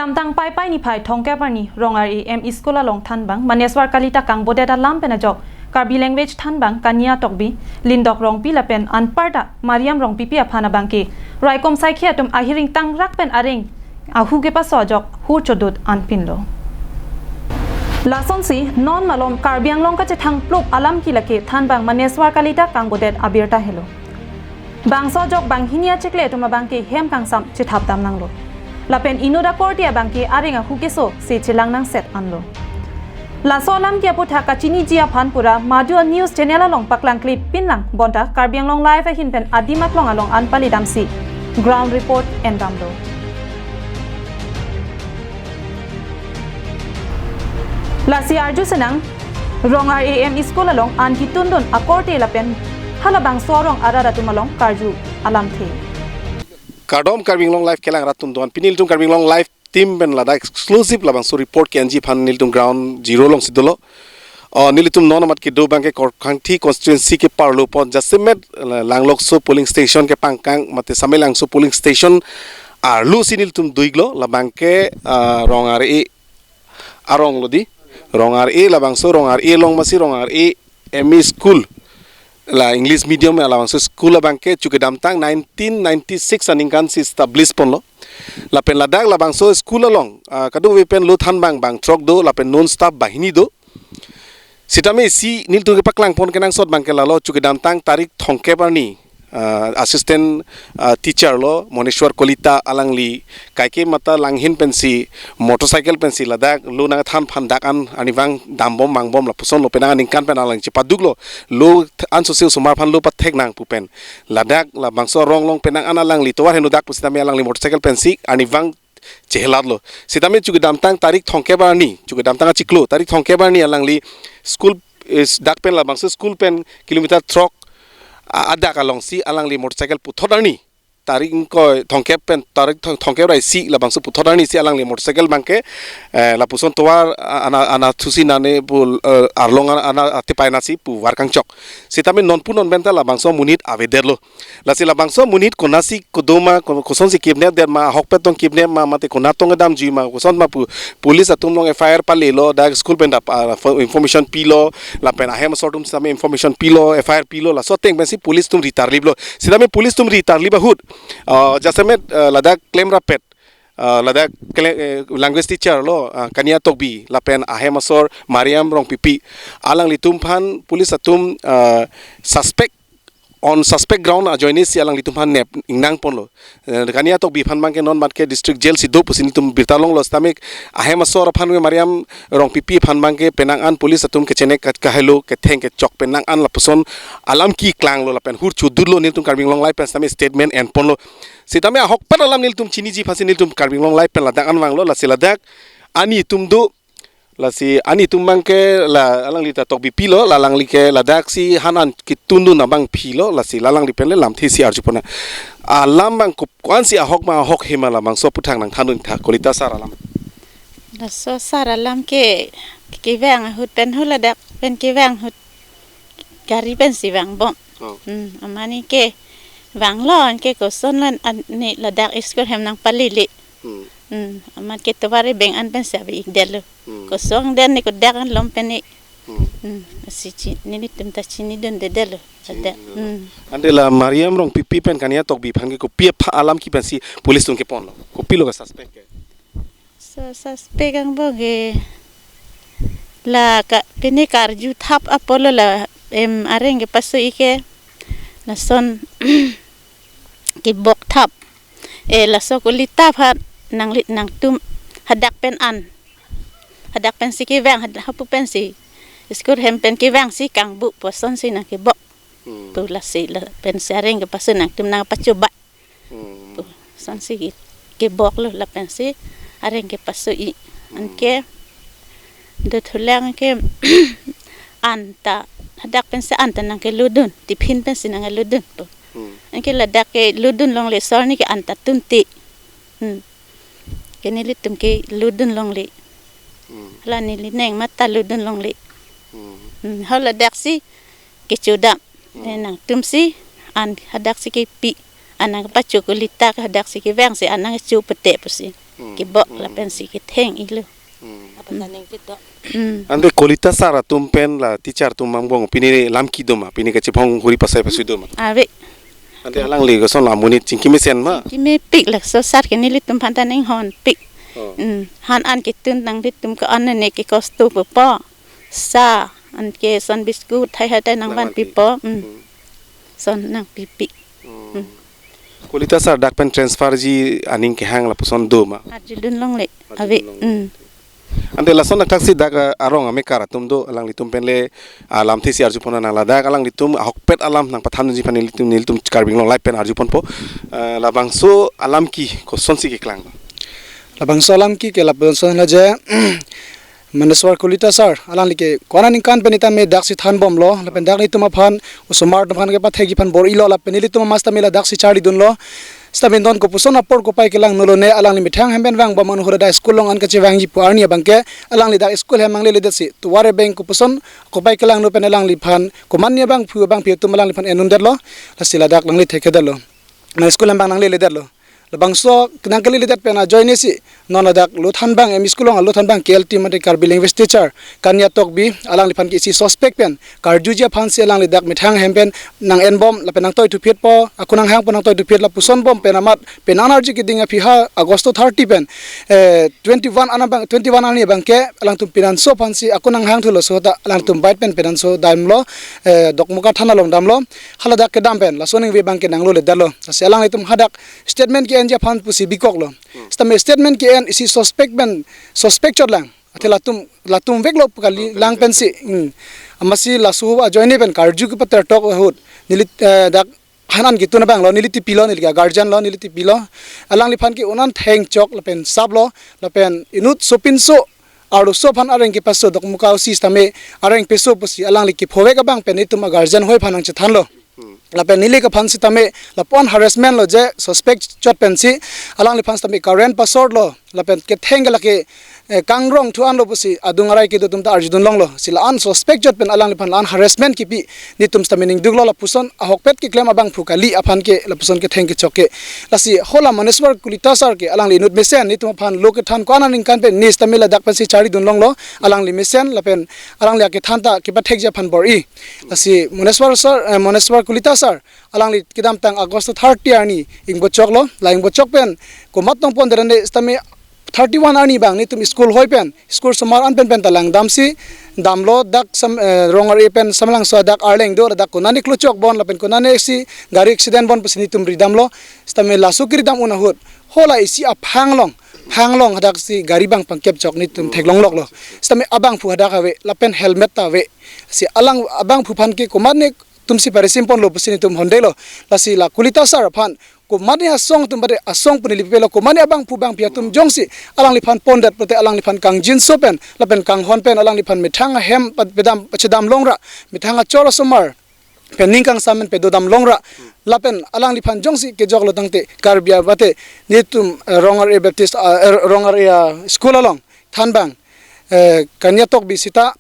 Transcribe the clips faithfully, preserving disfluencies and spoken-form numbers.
Kedamtang Paipai niphai thomkep arni Rong Ar-e M E School along thanbang Maneswar Kalita kangbodet alam pen ajok Karbi language thanbang Kania Tokbi, Lindok Rongpi lapen anparta Mariam Rongpipi aphan abangke raikom saikhi atum ahiring tangrak pen areng ahu kepaso ajok hur chodut anpinlo. Lasonsi non malom Karbi Anglong kachethang plup alam ke lake thanbang Maneswar Kalita kangbodet abirta helo. Bangso ajok banghini achiklo atum abangke hem kangsam chethap damnanglo. Lapen inut akorte abangke areng ahu keso si chelang nangset anlo. Laso alam ke aputhak kachiniji aphan pura Madhu News Channel along paklangkle pinlang bonta Karbi Anglong Live ahin pen adim aklong along an pali damsi ground report endamlo. Lasi arju senang, Rong Ar-e M E School along an kitundun akorte lapen halabangso arong arat atum along karju alamthe. Kardom Karbi Anglong Live kelang rat atum doan. Pini nelitum Karbi Anglong Live team pen ladak exclusive labangso report ke-enji aphan nelitum ground zero alongsi dolo. O, nelitum non amat kedo abangke Korkangthi constituency ke-arlo pon jasemet, eh, Langlokso polling station kepangkang mate Samelangso polling station arlosi nelitum do-iklo, labangke, ah, Rong Ar-e arong lo di. Rong Ar-e labangso Rong Ar-e along masi Rong Ar-e M E School, la English medium labangso school abangke chu kedamtang nineteen ninety-six aningkan si establish ponlo. Lapen ladak labangso school along, ah, kadokave pen lo thanbang bangthrok do lapen non staff banghini do. Sitame isi nelitum kepaklang pon kenangsot abangke lalo chu kedamtang tarik thomkep arni, ah, assistant, ah, teacher lo Maneswar Kalita, alangli kaike mata langhin pensi motorcycle pensi ladak lo nangthan aphan dak an arnivang dambom mangbom lapuson lo penang aningkan pen alang chepaduklo, lo th-, ansose osomar aphan lo pathek nang pu pen. Ladak labangso arong along penang an alangli tovar heno dak pusitame alangli motorcycle pensi arnivang chehelatlo. Sitame chu kedamtang tarik thomkep arni, chu kedamtang achiklo, tarik thomkep arni alangli school, eh, dak pen labangso school pen kilometer throk, ah, adak alongsi alangli motorcycle puthot arni. Tarik ingkoi thomkep pen tarik thom-, thomkep ra isi labangso puthot arnisi alangli motorcycle abangke, eh, lapuson tovar, ah, ana, ana thusi nane pu, eh, arlong ana, ana atipai nasi pu var kangchok. Sitame nonpu non pen ta labangso amonit avedetlo. Lasi labangso amonit konatsi kedo ma, ko-, kosonsi kidnap det ma, ahokpet tong kidnap ma, mate konat tong kedamjui ma, koson ma pu, police atum along F I R palelo, dak school pen dak, ah, fo-, information pilo, lapen ahem asor atum sitame information pilo, F I R pilo, laso ateng pensi police atum ri tarliplo. Sitame police atum ri tarlip ahut, ah, jasemet, ah, ladak klemrapet, ah, ladak kle-, eh, language teacher lo, ah, Kania Tokbi, lapen ahem asor Mariam Rongpipi, alanglitum aphan police atum, ah, suspect on suspect ground ajoinesi alanglitum aphan nep ingnang ponlo. Eh, Kania Tokbi aphan abangke non amat ke district jail si do pusi nelitum birta longlo sitame ahem asor aphan ke Mariam Rongpipi aphan abangke penang an police atum kechenek kat kahelo ketheng kechok penang an lapuson alam keklanglo lapen hur chodutlo nelitum Karbi Anglong Live pen sitame statement en ponlo. Sitame ahokpet alam nelitum chiniji aphansi nelitum Karbi Anglong Live pen ladak an vanglo, lasi ladak ani atum do, lasi ani atum abangke la alangli ta Tokbipi lo, la alangli ke ladaksi han an kitundun abangpi lo, lasi la alangli pen le lamthe si arju pon nang. Alam abang ko-, ko-ansi ahok ma ahok he ma labangso aputhak nangthandun tha Kalita sar alam. Laso sar alam ke, kevang ahut pen ho ladak pen kevang ahut gari pensi vangbom. Oh. Hmm, amat ne kevanglo, anke kosonlo, an ne ladak school hem nangpalili. Hmm. Hmm, amat ke tovar ebeng an pensi ave-ikdetlo. Hmm. Koson den ne kodak an lom pen ne. Hmm. Hmm, si chi, nelitum ta chinidundedetlo. Chinidundedetlo. Ladak. Hmm. Ante la Mariam Rongpipi pen Kania Tokbi aphan ke kopi apha alam ke pensi police atum keponlo? Kopilo ke suspect ke? Sa-, suspect angbong ke la ka, pine karju thap apotlo la, em, areng kepaso-i ke lason kebok thap. Eh, laso Kalita aphan nangli nangtum hadak pen an. Hadak pensi kevang, had-, hapu pensi school hem pen kevangsi kangbu pu asonsi nangkebok. Hmm. Pu lasi lapensi areng kepaso nangtum nangpachoba. Hmm. Pu asonsi ke, keboklo lapensi areng kepaso-i. Hmm. Anke dothulang ke anta hadak pensi anta nangkeludun, tiffin pensi nangkeludun pu. Hmm. Anke ladak keludun longle, sor ne ke anta tunti. Hmm. Ke nelitum keludun longle. Hmm. La neli neng mata ludun longle. Hmm. Hmm, ho ladaksi kechodam. Hmm. Eh, nangtumsi an hadaksi kepi. An nangpacho Kalita ke hadaksi kevangsi an nangcho pete pusi. Hmm. Kebok, hmm, lapensi ketheng-ilo. Hmm. Apa taning kita? Hmm. Ante Kolita sir atum pen la teacher atum angbong pini lam kedo ma, pini kachepong huri pasai pasui do ma? Ave. Ante alangli koson la monit chingki mesen ma? Chingki mepik, laso sir ke nelitum aphan ta ninghonpik. Oh. Hmm. Han an ketun nanglitum ke an ne ke kosto po po. Sa, anke son biscuit, thai hai tai nangvanpi, nangvanpi po. Hmm. Hmm. Son nangpipi. Hmm. Hmm. Kolita sir dak pen transfer ji aning kehang lapuson do ma? Arjudun longle. Arjudun, ave, longle. Hmm. Ante lason athak si dak, eh, arong amekar atum do, alanglitum pen le, ah, lamthe si arjupon nang, ladak alanglitum ahokpet alam nangpathanji aphan nelitum, nelitum Karbi Anglong Live pen arjuponpo. Eh, labangso alam ke kosonsi keklang? Labangso alam ke, ke lapuson la je, Maneswar Kolita sir, alangli ke ko-an aningkan pen sitame daksi thanbomlo, lapen dak nelitum aphan, osomar atum aphan kepathekji aphan bor-ilo, lapen nelitum amas tame la daksi charlidunlo. Sitame non kopuson apor kopai kelang nolo ne, alangli methang hem pen vangbom ahut dak school along an kachevangji pu arni abang ke, alangli dak school hem nangleledet si, tovar abang kopuson kopai kelangno pen alangliphan, komatne abangphu abangpi atum alangliphan en-undetlo, lasi ladak nanglethektedetlo. Na school hem abang nangleledetlo. Labangso nangkeleledet pen ajoine si, non ladak Lothanbang M E school along Lothanbang K L T mate Karbi language teacher, Kanya Tokbi, alangliphan ke isi suspect pen karjuji aphansi alangli dak methang hem pen nang-enbom, lapen nangtoi thuphitpo, ako nanghangpo nangtoi thuphit, lapuson bom pen amat, penan arju keding aphi ha Agosto thirty pen, eh, twenty-one an abang, twenty-one arni abang ke, alangtum penanso aphansi, ako nanghangthulo so ta, alangtum bike pen penanso damlo, eh, Dokmoka thana along damlo, haladak kedam pen, laso aningve abang ke nangloledetlo. Lasi alanglitum hadak statement ke-enji aphan pusi bikoklo. Hmm. Sitame statement ke-en isi suspect pen, suspect chotlang. Athe latum, latum veklo pu kali, oh, lang pensi. Hmm. Amatsi laso ajoine pen karju kepatertok ahut. Neli, eh, dak han an ketun abanglo, neli tipilo, neli ke guardian lo, neli tipilo. Alangliphan ke un-an thengchok lapen saplo, lapen inut sopinso, arloso aphan areng kepaso, Dokmoka O C sitame areng peso pusi alangli kephovek abang pen nelitum a-guardian hoi aphan nangchethanlo. Hmm. Lapen neli ke aphan sitame lapu-an harassment lo je suspect chot pensi alangliphan sitame current pasort lo lapen ketheng ke lake, eh, kangrong thu-an lo pusi adung arai kedo atum ta arjudun longlo. Si la-an suspect chot pen alangliphan la-an harassment kipi nelitum sitame ningduklo, lapuson ahokpet keklem abangphu kali aphan ke lapuson ketheng kechok ke. Lasi hala Maneswar Kolita sir ke alangli inut mesen nelitum aphan lo kethan ko-an aningkan pen ne sitame ladak pensi charlidun longlo, alangli mesen lapen alangli akethan ta kepathekji aphan bor-i. Lasi Maneswar sir, eh, Maneswar Kolita sir, alangli kedamtang August thirty arni ingbochoklo, la ingbochok pen komat tongpon derane sitame thirty-one arni abang nelitum school hoi pen, school osomar an pen pen ta langdamsi damlo, dak Sam, eh, Rong Ar-e pen Samlangso dak arleng do, dak konane klochok bon lapen konane si gari accident bon pusi nelitum ridamlo, sitame laso keridam un ahut, hala isi aphang along, phang along hadak si gari abang pangkep chok nelitum theklongloklo. Sitame abangphu hadak ave, lapen helmet ta ave. Si alang abangphu aphan ke komatne atumsi parisim ponlo pusi nelitum hondelo. Lasi la Kolita sir aphan komatne asong atum bade asong pu neli pipelo, komatne abangphu abangpi atum jongsi alangliphan pondet pulote alangliphan kangjinso pen, lapen kanghon pen, alangliphan methang ahem pad-, pedam, pachedam longra, methang achor osomar pen ning kangsam pen pedodam longra, lapen alangliphan jongsi kejoklo tangte Karbi abate nelitum, eh, Rong Ar-e Baptist, ah, eh, Rong Ar-e, ah, school along, Thanbang, eh, Kanya Tokbi sita,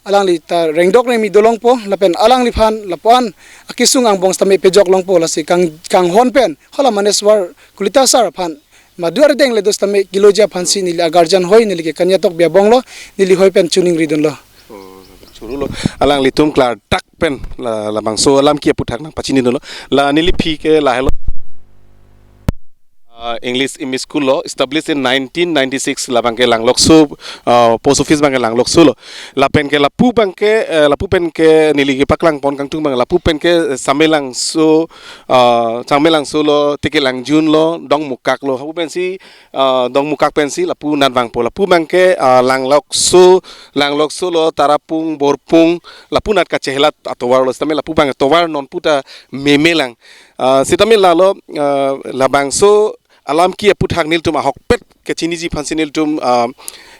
alangli ta rengdok rengmi dolongpo, lapen alangliphan lapu-an akesung angbong sitame pejok longpo, lasi kang, kanghon pen hala Maneswar Kolita sir aphan madu ardeng le do sitame kiloji aphansi neli a-guardian hoi, neli ke Kanya Tokbi abong lo, neli hoi pen choningridunlo. Oh, chorolo. Alanglitum klardak pen la, labangso alam ke aputhak nangpachinidunlo. La neliphi ke lahelo. Ah, English M E school lo, established in nineteen ninety-six, labang ke Langlokso, ah, post office abang ke Langlokso lo. Lapen ke lapu abang ke, eh, lapu pen ke neli kepaklang pon kangtung abang, lapu pen ke, eh, Samelangso, ah, Samelangso lo, Tekelangjun lo, Dongmukak lo. Lapu pensi, ah, Dongmukak pensi lapu nat vangpo. Lapu abang ke, ah, Langlokso, Langlokso lo, Tarapung, Borpung, lapu nat kachehelat atovar lo. Sitame lapu abang tovar non puta memelang. Ah, sitame lalo, ah, labangso alam ke aputhak nelitum ahokpet kechiniji aphansi nelitum, ah,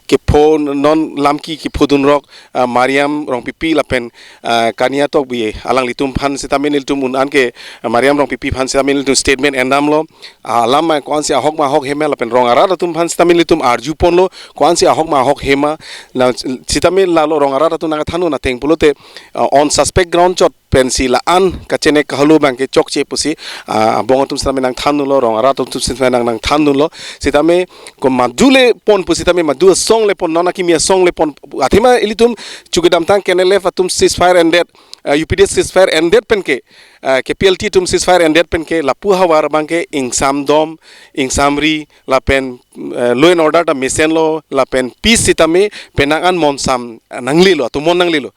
kepho non lam ke kephodunrok, ah, Mariam Rongpipi lapen, ah, Kania Tokbi alanglitum aphan sitame nelitum un-an ke, ah, Mariam Rongpipi aphan sitame nelitum statement endamlo, ah, alam ma ko-ansi ahok ma ahok hema lapen rong arat atum aphan sitame nelitum arjuponlo ko-ansi ahok ma ahok hema, na sitame lalo rong arat atum nangthannon ateng pulote, ah, on suspect ground chot pensi la-an kachene kahulu abangke chokche pusi, ah, abong atum sitame nangthandunlo, rong arat atum sitame nang nangthandunlo. Sitame ko madu le pon pusitame, madu asong le pon, non akimi asong le pon. Athema ilitum chukidamtang K N L F atum ceasefire ended, ah, U P D F ceasefire ended penke, ah, K P L T atum ceasefire ended penke lapu havar abangke ingsamdom, ingsamri, lapen, eh, law and order ta mesenlo, lapen peace sitame penang an monsam nanglelo, atum mon nanglelo.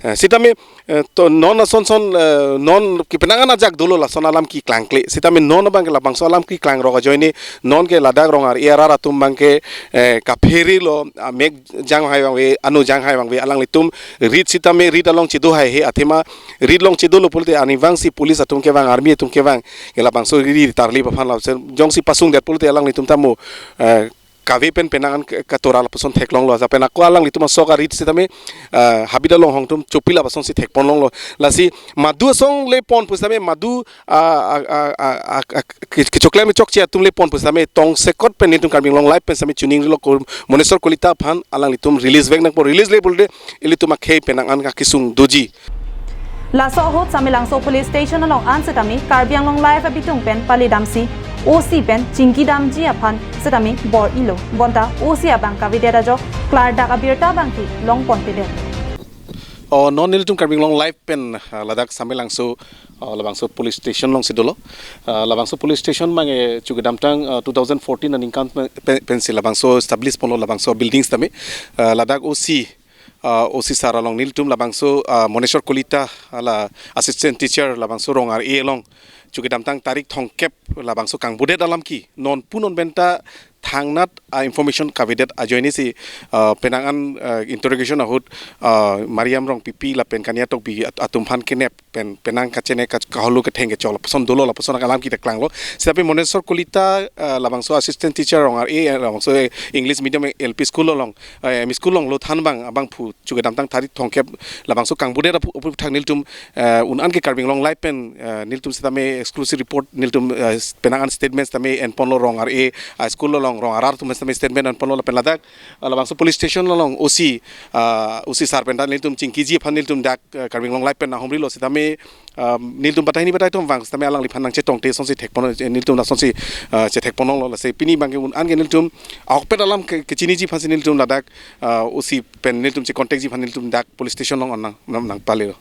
Eh, sitame, eh, to non asonson, eh, non ke penang an ajak dolo lason alam keklangkle. Sitame non abangke labangso alam keklangrok ajoine, non ke ladak rong ar-e arat atum abangke, eh, kapherelo, amek janghai vangve, anu janghai vangve, alanglitum rit sitame rit along chedo haihe, athema rit along chedolo pulote arnivangsi police atum kevang, army atum kevang, ke labangso ri tarlip aphan lapuson jongsi pasungdet pulote alanglitum ta mo, eh, kave pen penang an ke-, katora lapuson theklonglo. Lapen ako alanglitum asok arit sitame, eh, habit along hongtum chopi lapusonsi thekponlonglo. Lasi madu asong le pon pusitame, madu, ah, ah, ah, ah, ah, ah, ke-, kechoklem chokche atum le pon pusitame, tongsekot pen nelitum Karbi Anglong Live pen sitame chiningrilo ko Monesor Kolita aphan, alanglitum release vek nangpo, release le pulote ilitum akhei penang an kakisung doji. Laso ahut Samelangso Police Station along an sitame Karbi Anglong Live abitung pen palidamsi O C pen chingkidamji aphan sitame bor-ilo. Bonta O C abang kavedet ajok klardak abirta abangke longponpedet. Oh, non nelitum Karbi Anglong Live pen, ah, ladak Samelangso, ah, labangso police station alongsi dolo. Ah, labangso police station abangke chukidamtang, ah, two thousand fourteen aningkan pen, pen, pensi labangso establish ponlo labangso buildings tame. Ah, ladak O C, ah, O C sir along nelitum labangso, ah, Monesor Kolita, ah, la assistant teacher labangso rong ar-e along chukidamtang tarik thomkep labangso kangbudet alam ke, non pu non penta thangnat, ah, information kavedet ajoinesi, ah, penang an, ah, interrogation ahut, ah, Mariam Rongpipi lapen Kania Tokbi at-, atum aphan kenep pen penang kachene ka-, kahulu ketheng kechok lapuson dolo, lapuson alam kita klanglo. Sitame Monesor Kolita, ah, labangso assistant teacher rong ar-e, eh, labangso, eh, English medium L P school along, eh, M E school along lo than abang, abangphu chukidamtang tarik thomkep labangso kangbudet apu, aputhak nelitum, eh, un-an ke Karbi Anglong Live pen, eh, nelitum sitame exclusive report nelitum, eh, penang an statement tame enponlo rong ar-e, ah, school along rong arat atum sitame statement enponlo lapen ladak, ah, labangso police station along O C, ah, O C sir penta nelitum chingkiji aphan nelitum dak, eh, Karbi Anglong Live pen nanghumrilo sitame, ah, nelitum batai hini batai thom vang sitame alangliphan nangchetongte asonsi thekpon, eh, nelitum lasonsi, ah, chethekponlonglo. Lasi pini abangke un-an ke nelitum ahokpet alam ke, kechiniji aphansi nelitum ladak, ah, O C pen nelitum che-contactji aphan nelitum dak police station along nang, nang, nangpalelo.